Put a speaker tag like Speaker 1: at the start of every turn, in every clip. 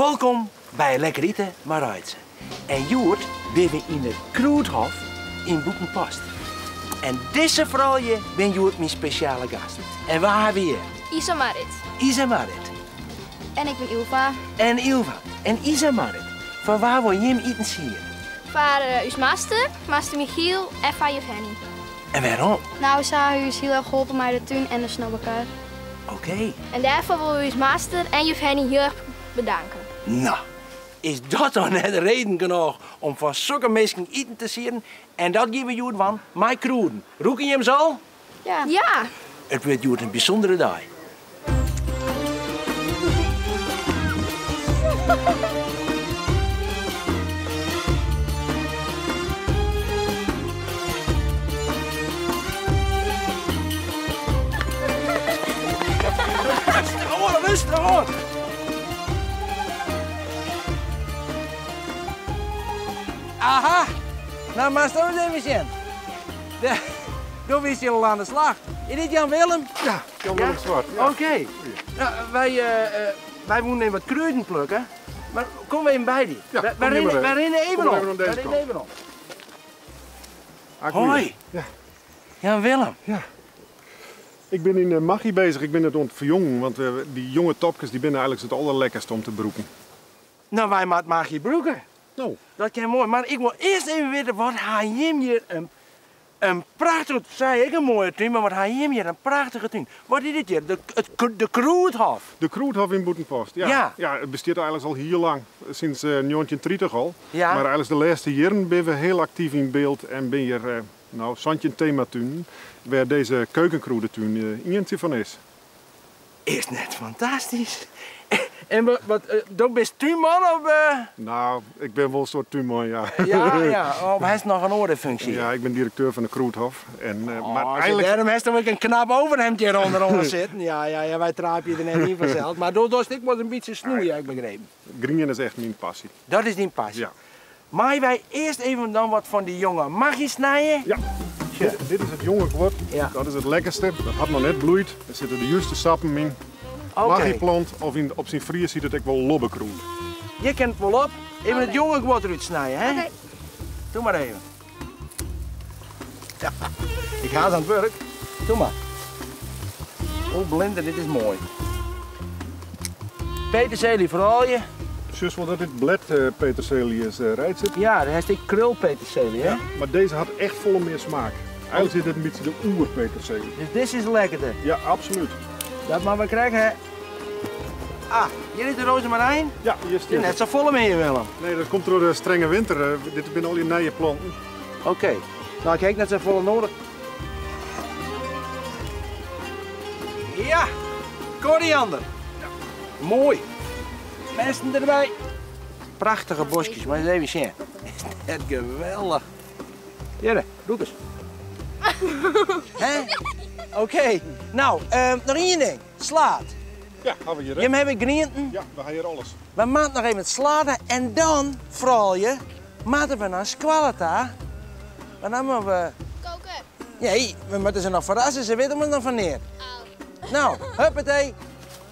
Speaker 1: Wolkom by Lekker Ite mei Reitse. En hjoed binne we yn it Krûdhof yn Bûtenpost. En dizze froulju binne hjoed myn spesjale gasten. En wa ha we hjir?
Speaker 2: Isa Marit.
Speaker 1: Isa Marit.
Speaker 2: En ik bin Ylva.
Speaker 1: En Ylva. En Isa Marit, foar wa wol jim iten siede?
Speaker 2: Foar ús master, master Michiel en foar juf Henny.
Speaker 1: En wêrom?
Speaker 2: Nou, se ha ús hiel erch holpen mei de tún en de snobberkar.
Speaker 1: Oké.
Speaker 2: En dêrfoar wolle we ús master en juf Henny hiel erch bedanken.
Speaker 1: No, is dat dan net reden genôch om foar sokke minsken iten te sieden? En dat gean we hjoed dwaan mei krûden. Rûke jim se al?
Speaker 2: Ja. Ja.
Speaker 1: It wurdt hjoed in bysûndere dei. Rêstich oan, rêstich oan. Aha, no moatst ris even sjen. Do bist hjir al oan de slach. Is dit Jan Willem?
Speaker 3: Ja, Jan Willem Zwart.
Speaker 1: Ja? Oké. No, wy, wy woenen even wat krûden plukke. Mar kom even by dy.
Speaker 3: Ja,
Speaker 1: wy rinne, wy rinne even om. Wy rinne even om. Hoi.
Speaker 3: Ja.
Speaker 1: Jan Willem.
Speaker 3: Ja. Ik bin yn de magy bezich, ik bin it oan it ferjongen, want dy jonge topkes dy binne eigenlik it allerlekkerste om te brûken.
Speaker 1: No, wy moatte magy brûke.
Speaker 3: No.
Speaker 1: Dat kin moai, mar ik wol earst even witte, wat ha jim hjir in, in prachtige, sei ik in moaie tún, mar wat ha jim hjir in prachtige tún. Wat is dit hjir? De, it, de Krûdhof?
Speaker 3: De Krûdhof yn Bûtenpost, ja.
Speaker 1: Ja.
Speaker 3: Ja, it bestiet eigenlik al hiel lang, sinds 1930 al.
Speaker 1: Ja.
Speaker 3: Mar eigenlik de lêste jierren binne we hiel aktyf yn byld en binne hjir, no, 17 tematunen, wêr dizze keukenkrûdetún ientsje fan is.
Speaker 1: Is net fantastysk? En wat, do bist túnman of?
Speaker 3: Nou, ik bin wol in soart túnman, ja.
Speaker 1: Ja, ja. Of hast noch in oare funksje?
Speaker 3: Ja, ik bin direkteur fan de Krûdhof. En, mar
Speaker 1: oh,
Speaker 3: eigenlik...
Speaker 1: Dêrom hast ek in knap overhemd hjir ûnderoan sitten. Ja, ja, ja, wy traapje der net yn fansels. Mar do dochst ek wol in bytsje snoeien, ha ik begrepen.
Speaker 3: Grien is echt myn passy.
Speaker 1: Dat is dyn passy?
Speaker 3: Ja.
Speaker 1: Meie wy earst even dan wat fan dy jonge magy snije?
Speaker 3: Ja. Dit is it jonge guod.
Speaker 1: Ja.
Speaker 3: Dat is it lekkerste. Dat hat noch net bloeid. Der sitte de juste sappen yn.
Speaker 1: Oké.
Speaker 3: Magyplant, of yn, op syn Fries hjit it ek wol lobbekrûd.
Speaker 1: Hjir kin it wol op. Even it jonge guod derút snije, hè?
Speaker 2: Oké.
Speaker 1: Doe mar even. Ja, ik ha se oan it wurk. Doe mar. Oh, blinder, dit is moai. Peterselie froulju.
Speaker 3: Sjochst wol dat dit bled peterselie is, Reitse?
Speaker 1: Ja, dêr hast ek krulpeterselie, hè?
Speaker 3: Ja, mar dizze hat echt folle mear smaak. Eigenlik is dit in bytsje de oerpeterselie.
Speaker 1: Dus dizze is lekkerder?
Speaker 3: Ja, absolút.
Speaker 1: Dat moatte we krekt ha. Ah, hjir is de rozemarijn.
Speaker 3: Ja, hjir stiet
Speaker 1: Net sa folle mear, Willem.
Speaker 3: Nee, dat komt troch de strenge winter. Dit binne allegear nije planten.
Speaker 1: Oké. No, ik ha ek net sa folle noadich. Ja, koriander.
Speaker 3: Ja.
Speaker 1: Moai. Bessen derby. Prachtige boskjes, mar ris even sjen. Is net geweldich. Hjirre, rûk ris. Hè? Oké. No, noch ien ding. Slaad.
Speaker 3: Ja, ha we hjir.
Speaker 1: Jim hawwe grienten?
Speaker 3: Ja, we ha hjir alles.
Speaker 1: We moatte noch even sladen en dan, froulju, moatte we nei skoalle ta. Want dan moatte we...
Speaker 2: Koken.
Speaker 1: Nee, we moatte se noch ferrasse, se witte ommers noch fan neat.
Speaker 2: Oh.
Speaker 1: No, huppatee.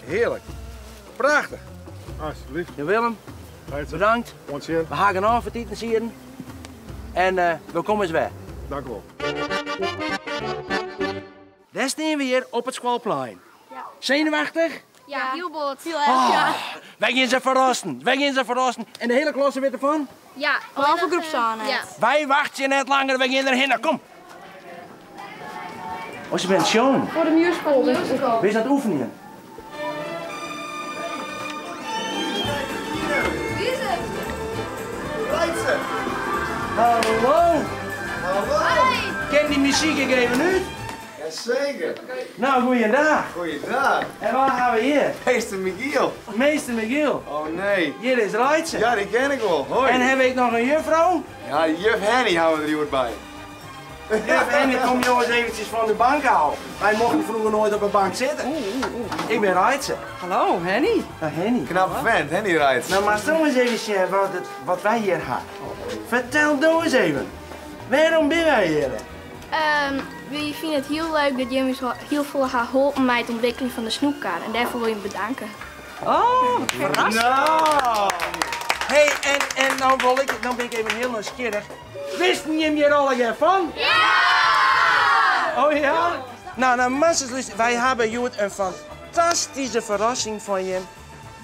Speaker 1: Hearlik. Prachtich.
Speaker 3: Alsjeblieft.
Speaker 1: Jan Willem, bedankt.
Speaker 3: Oant sjen.
Speaker 1: We ha genôch foar it itensieden. En we komme ris wer.
Speaker 3: Dank u wol.
Speaker 1: Dêr stean we hjir op it skoalplein.
Speaker 2: Ja.
Speaker 1: Senuwachtich?
Speaker 2: Ja, hiel bot. Hiel erch, ja.
Speaker 1: Oh, wy gean se ferrassen. Wy gean se ferrassen. En de hiele klasse wit derfan?
Speaker 2: Ja.
Speaker 4: Behalve groep sân net.
Speaker 2: Ja.
Speaker 1: Wy wachtsje net langer, wy gean derhinne. Kom. Oh, se binne sjongen.
Speaker 4: Foar de musical.
Speaker 2: Musical.
Speaker 1: Bist oan it oefenjen?
Speaker 2: Wie is it?
Speaker 5: Reitse!
Speaker 1: Hallo!
Speaker 5: Hallo!
Speaker 1: Kin dy muzyk ek even út?
Speaker 5: Jaseker!
Speaker 1: No, goeiedag.
Speaker 5: Goeiedag.
Speaker 1: En wa ha we hjir?
Speaker 5: Meester Michiel.
Speaker 1: Meester Michiel.
Speaker 5: Oh nee.
Speaker 1: Hjir is Reitse.
Speaker 5: Ja, dy ken ik wol. Hoi.
Speaker 1: En ha we ek noch in juffrou?
Speaker 5: Ja, juf Henny ha we der hjoed by.
Speaker 1: Juf Henny, kom jo ris eventsjes fan de bank ôf. Wy mochten froeger noait op 'e bank sitte. Ik bin Reitse.
Speaker 6: Hallo, Henny.
Speaker 1: Ah, Henny.
Speaker 5: Knappe vent, Henny Reitse.
Speaker 1: No, moatst do ris even sjen wat, it, wat wy hjir ha. Fertel do ris even, wêrom binne wy hjir?
Speaker 2: Wy fine it hiel leuk dat jim ús hiel folle ha holpen mei it ûntwikkeljen fan de snoepkar en dêrfoar wol jim bedanke.
Speaker 4: Oh, wat ferrassing.
Speaker 1: Nou! Hey, en, en nou, wol ik, nou bin ik even hiel nijsgjirrich. Wisten jim hjir allegear fan? Ja! Oh ja? Nou, nou, masters, luister, wy hawwe hjoed in fantastyske ferrassing foar jim.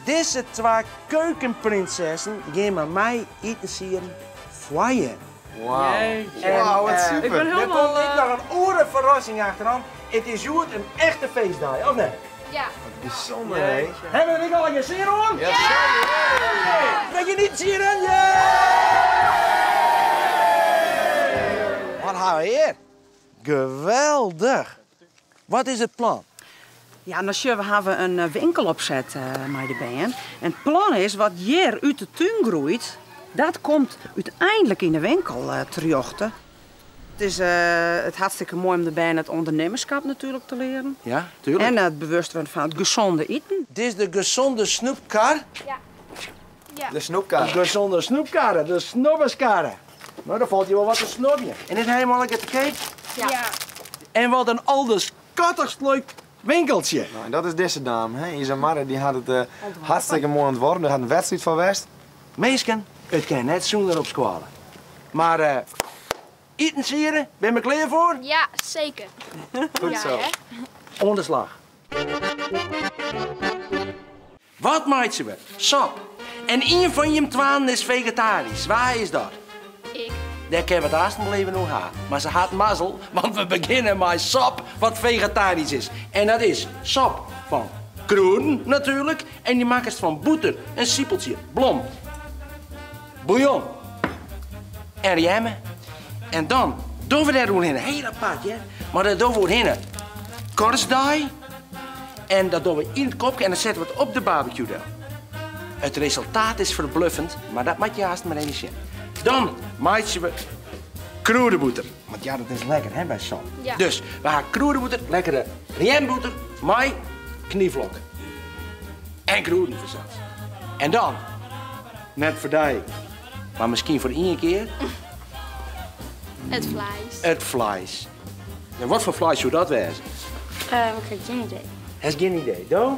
Speaker 1: Dizze twa keukenprinsessen gean mei my itensieden foar jim.
Speaker 5: Wauw. Wauw, wat super.
Speaker 4: Ik ben
Speaker 1: Der
Speaker 4: helemaal...
Speaker 1: komt ek noch in oare ferrassing achteroan. It is hjoed in echte feestdei, of net?
Speaker 2: Ja.
Speaker 5: Bysûnder, hè?
Speaker 1: Hawwe we der ek allegear sin oan?
Speaker 5: Ja, zeker.
Speaker 1: Dat je niet zien, ja! Wat hawwe we hjir? Geweldich. Wat is it plan?
Speaker 4: Ja, nou sjoch, we hawwe in winkel opset mei de bern. En it plan is, wat hjir út de tún groeit, dat komt úteinlik yn de winkel terjochte. It is it hartstikke moai om de bern it ûndernimmerskap natuerlik te learen.
Speaker 1: Ja, tuerlik.
Speaker 4: En it bewust wurden fan it gesonde iten.
Speaker 1: Dit is de gezonde snoepkar.
Speaker 2: Ja. Ja.
Speaker 5: De snoepkar.
Speaker 1: De gezonde snoepkar, de snobberskar. Nou, dan falt je wol wat te snobjen. En is helemaal lekker te koop.
Speaker 2: Ja.
Speaker 1: En wat in alderskattichst leuk winkeltsje.
Speaker 5: Nou, en dat is dizze dame, hè? Isa Marre, dy hat it hartstikke moai ûntworpen. Der hat in wedstriid foar west.
Speaker 1: Minsken, it kin net sûner op skoalle. Mar itensiede, bin we klear foar?
Speaker 2: Ja, seker.
Speaker 5: Goed
Speaker 2: Ja,
Speaker 5: zo.
Speaker 2: hè?
Speaker 1: Oan de slach. Wat meitsje we? Sop. En ien fan jim twaen is fegetarysk. Wa is dat?
Speaker 2: Ik.
Speaker 1: Dêr kinne we it aansten wol even oer ha. Mar se hat mazzel, want we begjinne mei sop wat fegetarysk is. En dat is sop fan krûden natuerlik. En dy makkest fan bûter, in sipeltsje, blom, bouillon en rjemme. En dan dogge we dêr oerhinne, hiel apart hear, mar dêr dogge we oerhinne korstdei. En dat dogge we yn it kopke en dan sette we it op de barbecue del. It resultaat is ferbluffend, mar dat moatte je aansten mar even sjen. Dan meitsje we krûdebûter. Want ja, dat is lekker hè, by sop.
Speaker 2: Ja.
Speaker 1: Dus we ha krûdebûter, lekkere rjembûter mei knyflok. En krûden fansels. En dan, net foar dy, mar miskien foar ien kear.
Speaker 2: It fleis.
Speaker 1: It fleis. En wat foar fleis soe dat wêze?
Speaker 2: Ik ha gjin idee.
Speaker 1: Hast gjin idee, do?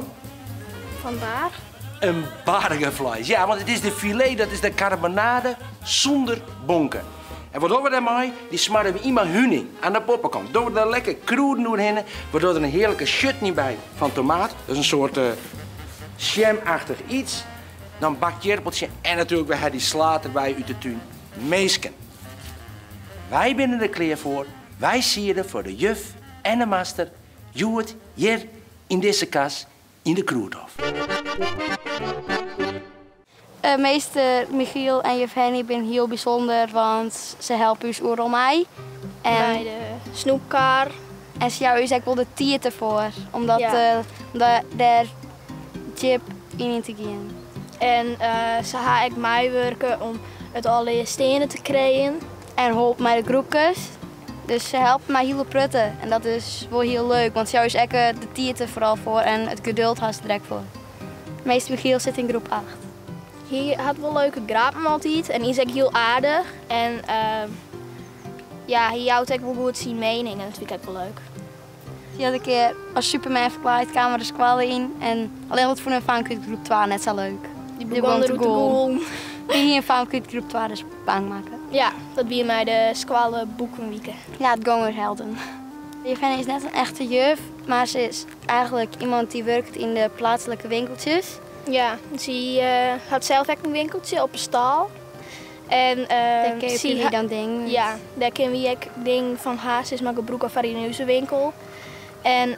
Speaker 2: Fan baarch?
Speaker 1: In bargefleis, ja, want it is de filet, dat is de karbonade sûnder bonken. En wat dogge we dêrmei? Dy smarre we yn mei huning oan de boppekant. Dogge we der lekker krûden oerhinne, we dogge der in hearlike chutney by fan tomaat. Dat is in soart sjameftich iets. Dan bakt jirpeltsje en natuerlik we ha dy slaad derby út de tún. Minsken, wy binne der klear foar. Wy siede foar de juf en de master hjoed hjir yn dizze kas yn de Krûdhof.
Speaker 2: Meester Michiel en juf Henny binne hiel bysûnder, want se helpe ús oeral mei. En
Speaker 6: By de snoepkar.
Speaker 2: En se jouwe ús ek wol de tiid derfoar, om dêr djip yn te gean.
Speaker 6: En se ha ek meiwurke om it allegear steande te krijen.
Speaker 2: En holp mei de groepkes. Dus se helpe my hiele protte. En dat is wol hiel leuk, want se jouwe ús ek de tiid der foaral foar en it geduld ha se der ek foar. Meester Michiel sit yn groep 8.
Speaker 6: Hy hat wol leuke grappen altyd en hy is ek hiel aardich. En hy jout ek wol goed syn miening en dat fyn ik ek wol leuk.
Speaker 2: Hy hat in kear as Superman ferklaaid, kaam er de skoalle yn en allinnich wat fûn in famke út groep 2 net sa leuk.
Speaker 6: Dy
Speaker 2: Die
Speaker 6: begon
Speaker 2: begon te
Speaker 6: der oer te
Speaker 2: goalen.
Speaker 6: goalen.
Speaker 2: Dy hie in famke út groep 2 dus bang makke.
Speaker 6: Ja, dat wie mei de skoalle boekenwike.
Speaker 2: Ja, it gong oer helden. Juf Henny is net in echte juf, mar se is eigenlik iemand dy't wurket yn de pleatslike winkeltsjes.
Speaker 6: Ja, sy hat sels ek in winkeltsje op 'e stal. En
Speaker 2: Dêr keapje
Speaker 6: sy
Speaker 2: wy
Speaker 6: ha-
Speaker 2: dan dingen.
Speaker 6: Ja, dêr kinne wy ek dingen fan har sis mar gebrûke foar yn ús winkel. En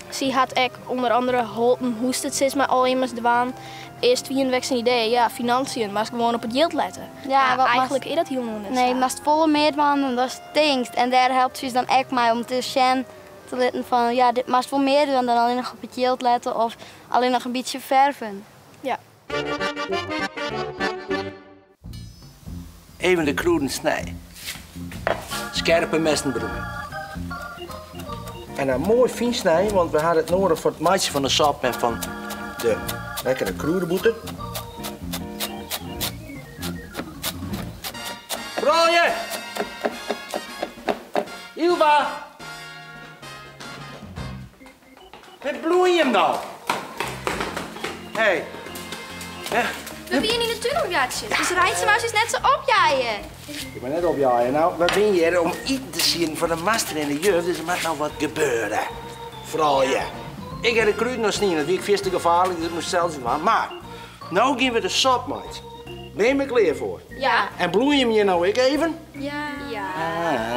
Speaker 6: sy hat ek ûnder andere holpen hoe'tst it sis mar al immers dwaan. Earst wiene we syn idee, ja, financiën, mar gewoan op it jild lette.
Speaker 2: Ja,
Speaker 6: Maar
Speaker 2: wat
Speaker 6: eigenlik is dat hielendal net
Speaker 2: Nee,
Speaker 6: sa.
Speaker 2: moatst folle mear dwaan dan datst tinkst. En dêr helpt se ús dan ek mei om te sjen te litten fan, ja, dit moatst wol mear dwaan dan allinnich op it jild lette of allinnich in bytsje ferven.
Speaker 6: Ja.
Speaker 1: Even de krûden snije. Skerpe messen brûke. En dan moai fyn snije, want we ha it nedich foar it meitsjen fan de sop en fan de lekkere krûdebûter. Froulju! Ylva! Wêr bliuwe jim no? Hey. Ja.
Speaker 6: We wiene yn de tún omjachtsjen, dus Reitsema is net sa opjaaien.
Speaker 1: Ik ben net opjaaien. Nou, we binne hjir om iten te sieden foar de master en de juf, dus der moat no wat gebeure. Froulju. Ik ha de krûden noch snien, dat wie ek fierste gefaarlik, dus ik moast sels dwaan. Mar, no gean we de sop meitsjen. Binne jim der klear foar?
Speaker 6: Ja.
Speaker 1: En bloeie jim hjir no ek even?
Speaker 6: Ja. Ja.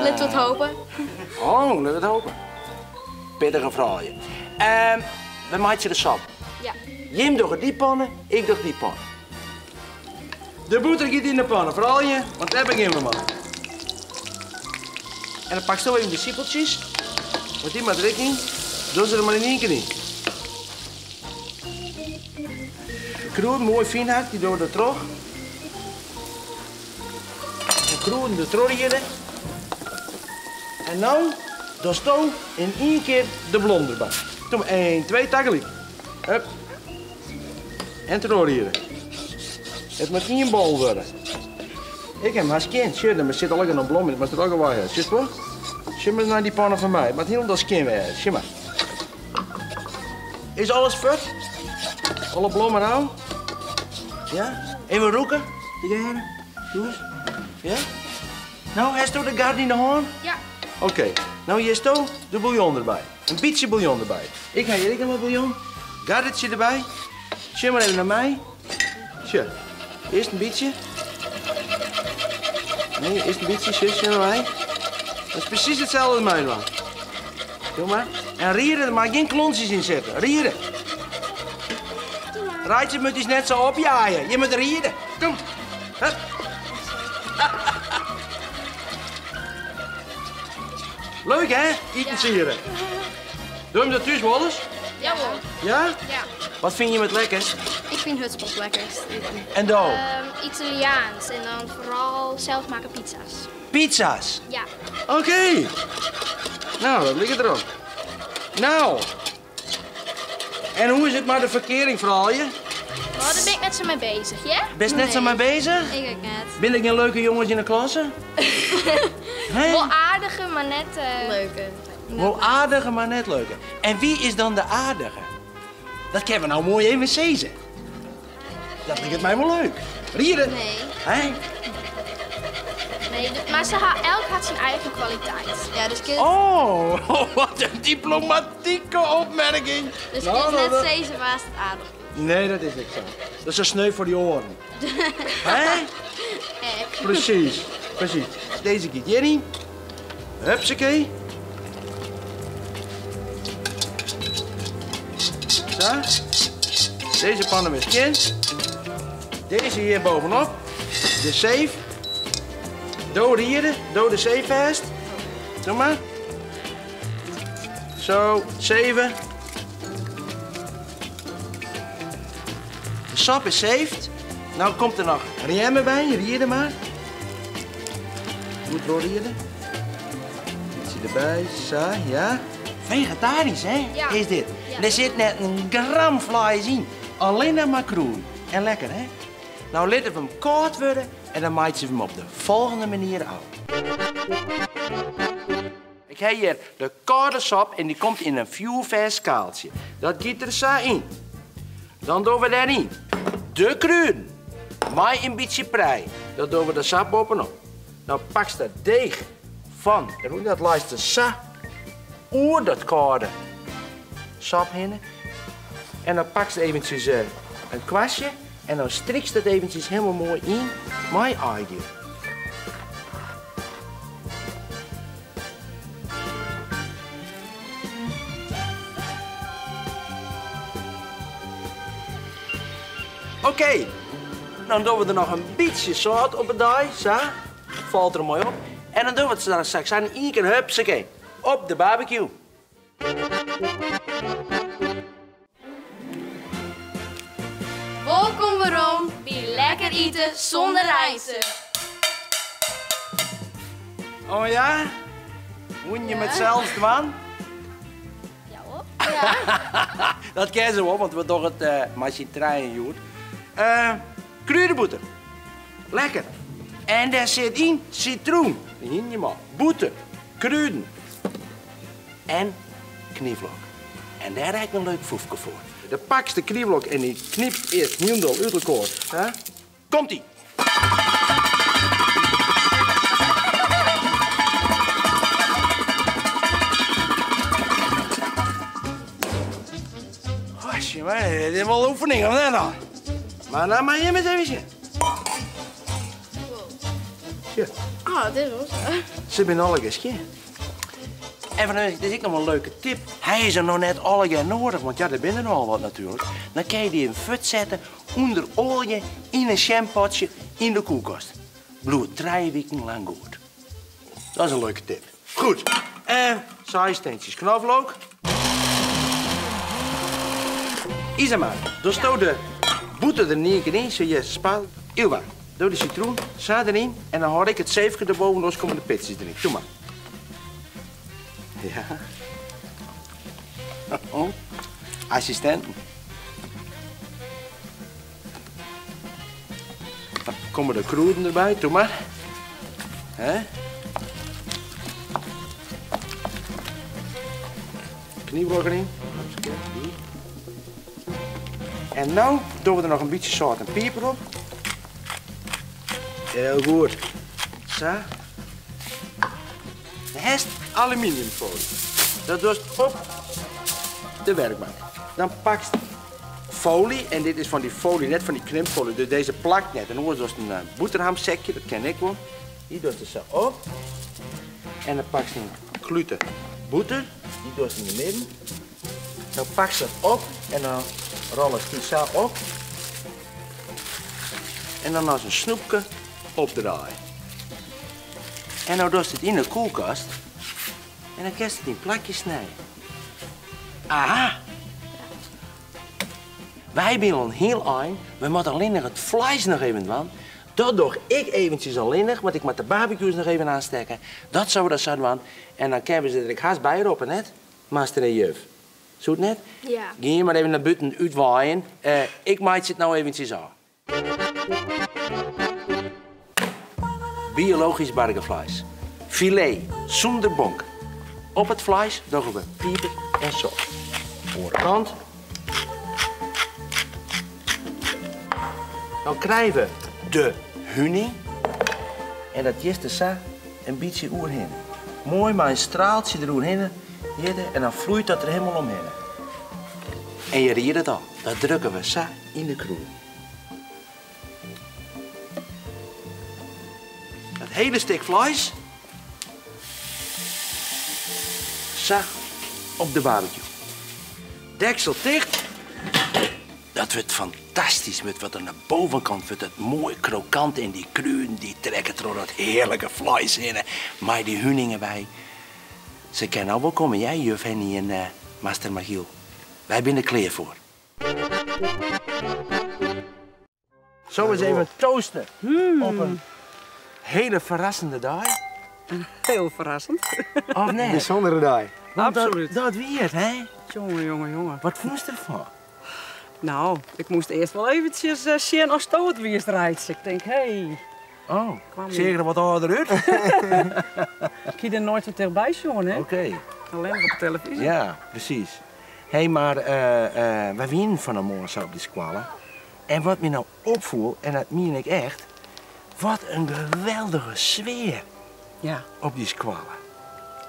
Speaker 6: Lit we it hope.
Speaker 1: Oh, lit we it hope. Pittige froulju. We meitsje de sop.
Speaker 6: Ja.
Speaker 1: Jim dogge dy panne, ik doch dy panne. De bûter giet yn de panne, froulju, want dêr begjinne we mei. En dan paksto even de sipeltsjes, want dy moat der ek yn. Doch se der mar yn ien kear yn. De krûden moai fyn hakt, dy dogge we der troch. De krûden der troch riede. En no dochsto yn ien kear de blom derby. Kom, 1, 2, tagelyk. Hup. En trochriede. It moat ien bol wurde. Ik ha 'm hast skjin. Sjoch, der sit allegear noch blom yn. It moat der allegear wei ha. Sjochst wol? Sjoch mar nei dy panne fan my. It moat hielendal skjin wêze. Sjoch mar. Is alles fuort? Alle blommen ôf? Ja? Even rûke, tegearre. Doe ris. Ja? No, hasto de garde yn de hân?
Speaker 6: Ja.
Speaker 1: Oké. No, hjir sto de bouillon derby. In bytsje bouillon derby. Ik ha hjir ek noch wat bouillon. Gardetsje derby. Sjoch mar even nei my. Sjoch. Earst in bytsje. Nee, earst in bytsje. Sjoch, sjoch nei my. Dat is presys itselde as my dwaan. Doe mar. En riere, der mei gjin klontsjes yn sitte. Riere. Reitsje moat ús net sa opjaaie. Je moat riede. Kom. Hup. Leuk hè? Iten siere. Doe jim dat thús wolris?
Speaker 6: Jawol.
Speaker 1: Ja?
Speaker 6: Ja.
Speaker 1: Wat fyn jim it lekkerst?
Speaker 2: Ik fyn hutspot lekkerst.
Speaker 1: En do?
Speaker 6: Italiaans en dan foaral selsmakke pizza's.
Speaker 1: Pizza's?
Speaker 6: Ja.
Speaker 1: Oké. Nou, dat liket derop. Nou. En hoe is it mei de ferkearing, froulju?
Speaker 6: Oh, dêr bin ik net sa mei bezich, ja?
Speaker 1: Bist net sa mei bezich?
Speaker 2: Ik ek net.
Speaker 1: Binne der gjin leuke jonges yn de klasse? Hè?
Speaker 6: Wol aardige, mar net...
Speaker 2: Leuke.
Speaker 1: Wol aardige, mar net leuke. En wie is dan de aardige? Dat kinne we no moai even sizze. Dat liket my wol leuk. Riede?
Speaker 2: Nee.
Speaker 1: Hè?
Speaker 6: Nee, mar se ha, elk hat syn eigen kwaliteit.
Speaker 2: Ja, dus kinst,
Speaker 1: Oh, wat in diplomatike opmerking.
Speaker 2: dus
Speaker 1: Nou,
Speaker 2: kinst
Speaker 1: nou,
Speaker 2: net
Speaker 1: dat-
Speaker 2: sizze wa'tst it aardich fynst.
Speaker 1: Nee, dat is ek sa. Dat is in sneu foar dy oaren. Hè?
Speaker 2: Ek.
Speaker 1: Presys, presys. Dizze giet hjiryn. Hupsakee. Sa. Dizze panne wer skjin. Dizze hjir bovenop. De seef. Do riede, do de seef fêst. Doe mar. Zo, zeven. De sop is zeefd. Nou komt der noch rjemme by, riede mar. Goed trochriede. Bytsje derby, sa, ja. Fegetarysk, hè,
Speaker 6: Ja.
Speaker 1: is dit.
Speaker 6: Ja.
Speaker 1: Der sit net in gram fleis yn. Allinne mar krûden. En lekker, hè? Nou litte we 'm kâld wurde en dan meitsje we 'm op de folgjende manier ôf. Ik ha hjir de kâlde sop en dy komt yn in fjoerfêst skaaltsje. Dat giet der sa yn. Dan dogge we dêryn de krûden mei in bytsje prei. Dat dogge we der sa bovenop. Nou pakst dat deeg fan, dat leist der sa oer dat kâlde sop hinne. En dan pakst eventsjes in kwastje en dan strikst dat eventsjes helemaal moai yn mei aigeel. Oké, dan dogge we der noch in bytsje sâlt op 'e dei, sa. Falt der moai op. En dan dogge we it dan straks sa in ien kear, hupsakee, op de barbecue.
Speaker 2: Wolkom werom
Speaker 6: by Lekker Ite Sûnder Reizen.
Speaker 1: Oh ja? Woene jim it sels dwaan?
Speaker 6: Ja hoor.
Speaker 2: Ja.
Speaker 1: Dat kin se wol, want we dogge it mei syn trijen hjoed. Krûdebûter. Lekker. En dêr sit yn sitroen. Dy hiene jim al. Bûter, krûden en knyflok. En dêr ha ik in leuk foefke foar. Dan pakst de knyflok en dy knypst earst hielendal út elkoar. Komt-ie! Dit is wol oefening, of net dan? Mar dan moat jim ris even sjen. Sjoch.
Speaker 6: Oh, dit is wol sa.
Speaker 1: Se binne allegear skjin. En fan dit is ek noch wol in leuke tip. Hy is der noch net allegear noadich, want ja, der binne der nochal wat natuerlik. Dan kinne je dy even fuortsette ûnder oalje yn in shampotsje yn de koelkast. Bliuwt 3 wiken lang goed. Dat is in leuke tip. Goed, en 6 steentjes knoflook. Isamar, dochsto de bûter der yn ien kear yn, sa je span. Ylva, doe de sitroen sa deryn en dan hâld ik it seefke derboven, oars komme de pitsjes deryn. Doe mar. Ja. Oh, assistinten. Dan komme de krûden derby, doe mar. Hè? Knyflok deryn. En no dogge we der noch in bytsje sâlt en piper op. Hiel goed. Sa. De hest aluminiumfolie. Dat dochst op de werkbank. Dan pakst folie, en dit is fan dy folie, net fan dy knimpfolie, dus dizze plakt net. En oars dochst in boterhamsekje, dat ken ik wol. Dy dochst der sa op. En dan pakst in klute bûter, dy dochst yn de midden. Dan pakst dat op en dan rollest dy sa op. En dan as in snoepke opdraaie. En no dochst it yn de koelkast en dan kinst it yn plakjes snije. Aha! Wy binne al in hiel ein, we moatte allinnich it fleis noch even dwaan. Dat doch ik eventsjes allinnich, want ik moat de barbecues noch even aanstekke. Dat sille we dan sa dwaan. En dan kinne we se der ek hast by roppe, net? Master en juf. Soe it net?
Speaker 6: Ja.
Speaker 1: Gean mar even nei bûten útwaaien. Ik meitsje it no eventsjes ôf. Biologysk bargefleis. Filet sûnder bonk. Op it fleis dogge we piper en sâlt. Oare kant. Dan krije we de huning. En dat jist der sa in bytsje oerhinne. Moai mei in straaltsje deroerhinne jitte en dan floeit dat der helemaal omhinne. En je riede it al, dat drukke we sa yn de krûden. Dat hele stik fleis sa op de barbecue. Deksel ticht. Dat wurdt fantastysk, wurdt wat oan de bovenkant wurdt it moai krokant en dy krûden dy trekke troch dat hearlike fleis hinne mei dy huning derby. Se kinne al wol komme, hear, juf Hennie en master Magiel. Wy binne der klear foar. Zo eens even toasten op in hiele ferrassende dei.
Speaker 4: Hiel ferrassend.
Speaker 1: Of net?
Speaker 5: Bysûndere dei.
Speaker 1: Want
Speaker 4: Absolút.
Speaker 1: Dat wie it, hè?
Speaker 4: Jonge, jonge, jonge.
Speaker 1: Wat fûnst derfan?
Speaker 4: Nou, ik moast earst wol eventsjes sjen oftsto it wiest, Reitse. Ik tink, hey.
Speaker 1: Oh,
Speaker 4: Kwam
Speaker 1: seach er wat âlder út?
Speaker 4: Ik hie der noait sa tichtby sjoen, hè?
Speaker 1: Oké.
Speaker 4: Allinnich op de telefyzje.
Speaker 1: Ja, presys. Hé, mar wy wienen fan 'e moarn sa op dy skoalle. En wat my no opfoel, en dat mien ik echt, wat in geweldige sfear op dy skoalle.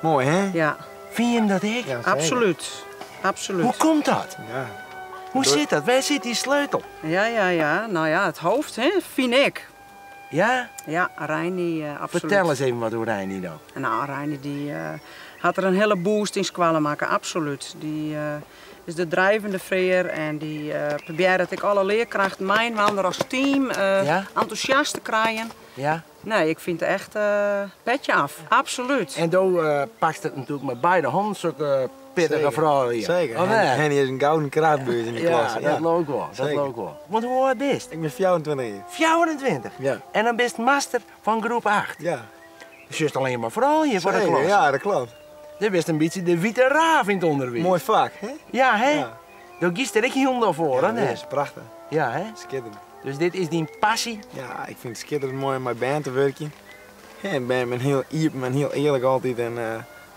Speaker 5: Moai, hè?
Speaker 4: Ja.
Speaker 1: Fine jim dat ek?
Speaker 5: Ja, zeker.
Speaker 4: Absolút. Absolút.
Speaker 1: Hoe komt dat?
Speaker 5: Ja.
Speaker 1: Hoe sit dat? Wêr sit dy sleutel?
Speaker 4: Ja, ja, ja. Nou ja, it hoofd, hè, fyn ik.
Speaker 1: Ja?
Speaker 4: Ja, Reini, absolút.
Speaker 1: Fertel ris even wat oer Reini dan.
Speaker 4: Nou, Reini dy hat der in hiele boost yn skoalle makke, absolút. Dy is de drijvende veer en dy probearret ek alle learkrachten mei-inoar as team entûsjast te krijen. Nee, ik fyn it echt petje af, absolút.
Speaker 1: En do pakst it natuerlik mei beide hannen, sokke pittige froulju.
Speaker 5: Zeker.
Speaker 1: Of net?
Speaker 5: Hennie is in gouden krachtbuur yn de
Speaker 1: Ja,
Speaker 5: klasse.
Speaker 1: dat leau ik wol, dat leau ik wol. Want hoe âld bist?
Speaker 5: Ik bin 24 jier.
Speaker 1: 24?
Speaker 5: Ja.
Speaker 1: En dan bist master fan groep 8?
Speaker 5: Ja.
Speaker 1: Dus just allinnich mar froulju foar de
Speaker 5: Zeker,
Speaker 1: klas.
Speaker 5: ja, dat klopt.
Speaker 1: Dit bist in bytsje de wite raaf yn it ûnderwiis.
Speaker 5: Moai fak, hè?
Speaker 1: Ja, hè?
Speaker 5: Ja.
Speaker 1: Do giest der ek hielendal foar,
Speaker 5: Ja,
Speaker 1: hè?
Speaker 5: dat is prachtich.
Speaker 1: Ja, hè?
Speaker 5: Skitterend.
Speaker 1: Dus dit is dyn passy?
Speaker 5: Ja, ik fyn it skitterend moai om mei bern te wurkjen. Ja, en bern binne hiel iepen en hiel earlik altyd en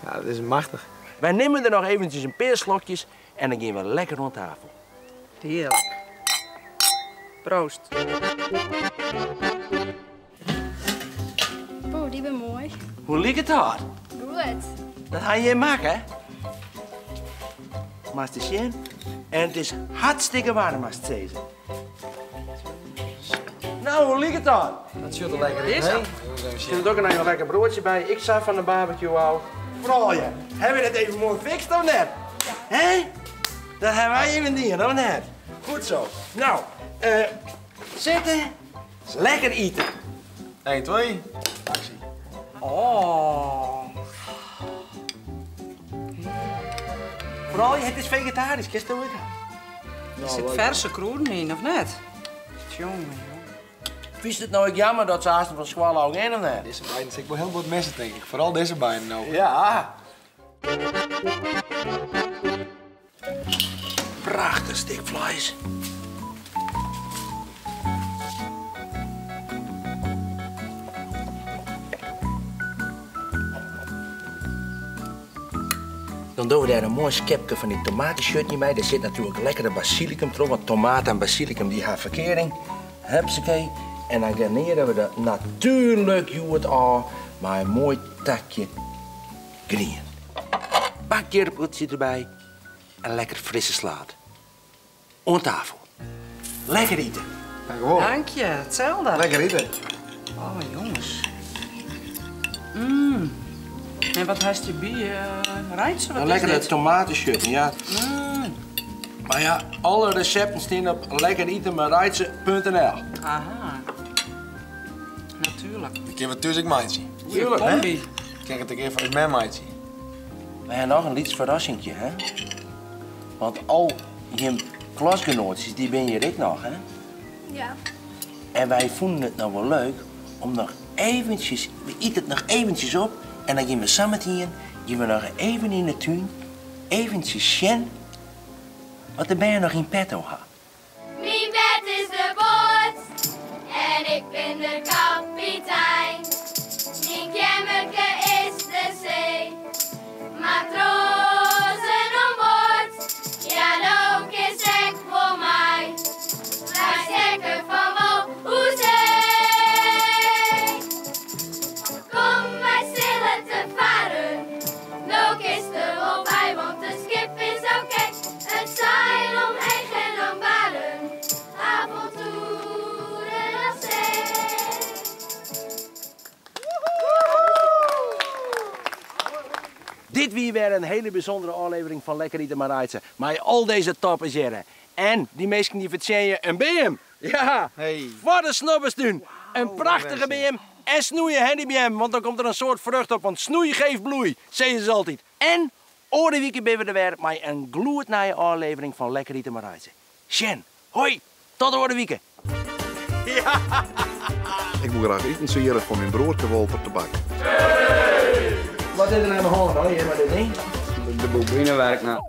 Speaker 5: ja, dat is machtich.
Speaker 1: Wy nimme der noch eventsjes in pear slokjes En dan gean we lekker oan tafel.
Speaker 4: Hearlik. Proost.
Speaker 2: Oeh, dy binne moai.
Speaker 1: Hoe liket dat?
Speaker 2: Goed.
Speaker 1: Dat ha jim makke? Moatst ris sjen. En it is hartstikke waarm, moatst sizze. Nou, hoe liket dat?
Speaker 5: Dat sjocht der lekker út, hè?
Speaker 1: Zit er ook nog een lekker broodje bij. Ik zag van de barbecue al. Froulju, hebben we dat even mooi gefixt of net? Hè? Dat hebben wij even dien, of net? Goed zo. Nou, zitten. Lekker eten.
Speaker 5: 1, 2, actie.
Speaker 4: Oh.
Speaker 1: Vooral, het is vegetarisch, kist dat ook?
Speaker 4: Er zit verse krûden yn, of net? Jongen, jongen.
Speaker 1: Vind je het nou ook jammer dat ze haast van school ook in of net?
Speaker 5: Deze beiden zit ik wel heel wat missen, denk ik. Vooral deze beiden nou.
Speaker 1: Ja. Prachtig stuk vlees. Dan doen we daar een mooi schepje van die tomatenchutney bij. Daar zit natuurlijk lekkere basilicum erop, want tomaat en basilicum die hebben verkering. Hupsakee. En dan garneren we dat natuurlijk het al maar een mooi takje grien. Bakje erbij en lekker frisse slaat. Aan tafel. Lekker eten.
Speaker 5: Dank je wel.
Speaker 4: Dank je, hetzelfde.
Speaker 5: Lekker eten.
Speaker 4: Oh, jongens. En wat heeft je bij? Rijtse? Wat
Speaker 1: Een
Speaker 4: is
Speaker 1: lekkere
Speaker 4: dit?
Speaker 1: tomatenchutney, ja. Maar ja, alle recepten staan op lekkeretenmetreitse.nl.
Speaker 4: Aha. Natuurlijk.
Speaker 5: Ik heb het thuis ik maatje.
Speaker 1: Tuurlijk, hè?
Speaker 4: Combi.
Speaker 5: Ik krijg het een keer van mijn maatje.
Speaker 1: We hebben nog een liets verrassingje, hè? Want al je klasgenootjes, die ben je ik nog, hè?
Speaker 6: Ja.
Speaker 1: En wij vonden het nou wel leuk om nog eventjes, we eten het nog eventjes op en dan gaan we samen hier, gaan we nog even in de tuin, eventjes zien wat de ben nog in petto had.
Speaker 2: Mijn bed is de boot en ik ben de kapitein. Mijn kamerke is de zee. Matrozen aan boord, ja ook is ik voor mij. Wij stekken van wal hoezee. Kom, wij zullen te varen. Ook is er wel bij, want het schip is oké. Het zeil omheen en om baren. Avonturen op zee.
Speaker 1: Dit wie weer een hele bijzondere aflevering van Lekker Eten Marijtse. Maar al deze toppers hier. En die meesten die verdienen een BM. Ja,
Speaker 5: Hey.
Speaker 1: wat een snobbers doen. Een prachtige BM en snoeien hè die BM. Want dan komt er een soort vrucht op, want snoei geeft bloei, zeggen ze altijd. En oren weekend ben we er weer met een gloednije aflevering van Lekker Eten Marijtse. Sjen, hoi, tot de weekend.
Speaker 7: Ik moet graag eten zeren van mijn broertje Walter Tabak.
Speaker 1: Wat is er aan de hand? Hier, maar dit ding.
Speaker 8: De bobine werkt nou.